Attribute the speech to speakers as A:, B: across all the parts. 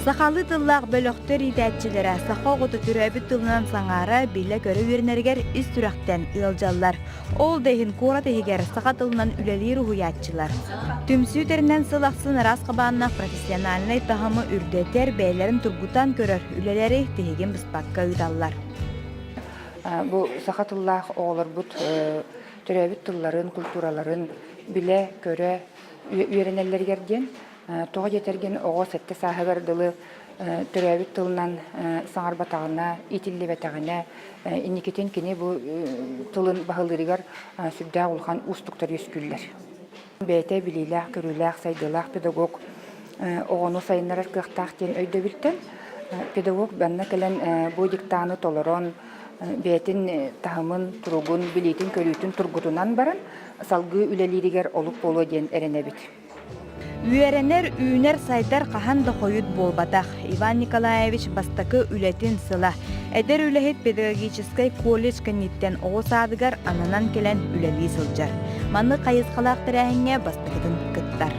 A: Сахалыы тыллаах бөлөхтөр иитээччилэрэ саха оҕото төрөөбүт тылынан саҥара, билэ-көрө үөрэнэригэр ис сүрэхтэн ыалдьаллар. Ол да иһин куорат иһигэр саха тылынан үлэлиир уһуйааччылар. Түмсүү тэринэн сыл ахсын араас хабааннаах профессиональнай таһымы үрдэтэр, бэйэлэрин тургутан көрөр үлэлэри тиһигин быспакка ыыталлар.
B: Бу саха тыллаах оҕолорбут төрөөбүт тылларын, культураларын билэ-көрө үөрэнэллэригэр диэн Тоҕо диэтэргин оҕо сэттэ сааһыгар дылы төрөөбүт тылынан саҥарбатаҕына, иитиллибэтэҕинэ, инникитин кини бу тылын баһылыырыгар сүрдээх улахан уустуктар үөскүүллэр. Бэйэтэ билиилээх-көрүүлээх, сайдыылаах педагог оҕону сайыннарар кыахтаах диэн өйдөбүлтэн педагог манна кэлэн бу диктаны толорон, бэйэтин таһымын, туругун, билиитин-көрүүтүн тургутунан баран салгыы үлэлииригэр олук буолуо диэн эрэнэбит.
A: Үөрэнэр, үүнэр-сайдар хаһан да хойут буолбатах. Иван Николаевич бастакы үлэтин сыла. Эдэр үлэһит педагогическай колледж кэнниттэн оҕо саадыгар ананан кэлэн үлэлии сылдьар. Маннык хайысхалаах тэрээһиҥҥэ бастакытын кыттар.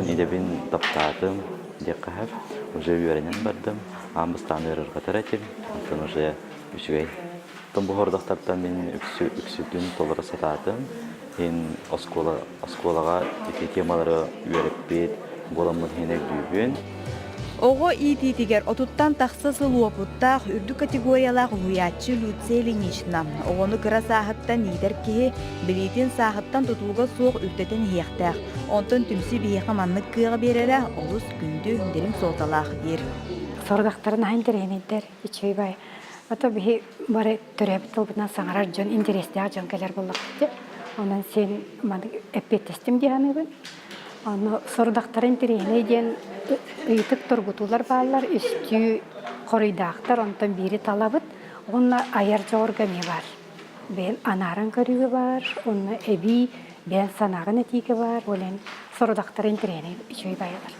C: Идэбин таптаатым диэххэ сөп. Уже үөрэнэн бардым. Аан бастаан ыарырҕатар этим. Онтон уже үчүгэй. Оттон бу хордохтортон мин үксүтүн толоро сатаатым. Иһин оскуола оскуолаҕа ити темалары үөрэппит буоламмын иһин өйдүүбүн.
A: Оҕо иитиитигэр отуттан тахса сыл уопуттаах, үрдүк категориялаах уһуйааччы Люция Ильинична оҕону кыра сааһыттан иитэр киһи билиитин сааһыттан тутулуга суох үрдэтэн иһиэхтээх. Онтон түмсүү биһиэхэ маннык кыаҕы биэрэрэ олус күндү, дириҥ суолталаах диир.
D: Сорудахтарын аһын интэриэһинэйдэр, үчүгэй бай. Ото биһи бары төрөөбүт тылбытынан саҥарар дьон, интэриэстээх дьон кэлэр буоллахпыт. Онон син маннык эппиэттэстим дии саныыбын. Ону сорудахтара интэриэһинэй диэн ыйытык тургутуулар бааллар, үстүү хоруйдаахтар, онтон биири талабыт. Уонна айар дьоҕурга эмиэ баар. Бэйэн анааран көрүүгэ баар, онно эбии бэйэн санааҕын этиигэ баар, ол иһин сорудахтара интэриэһинэй үчүгэй баайалар.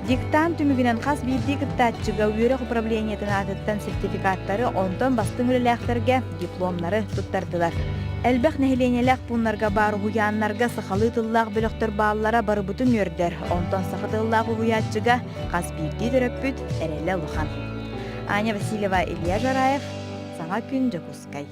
A: Диктант түмүгүнэн хас биирдии кыттааччыга үөрэх управлениетын аатыттан сертификаттары, онтон бастыҥ үлэлээхтэргэ дипломнары туттардылар. Элбэх нэһилиэнньэлээх пууннарга баар уһуйааннарга сахалыы тыллаах бөлөхтөр бааллара барыбытын үөрдэр. Онтон саха тыллаах уһуйааччыга хас биирдии төрөппүт эрэлэ улахан. Аня Васильева, Илья Жараев, Саҥа күн, Дьокуускай.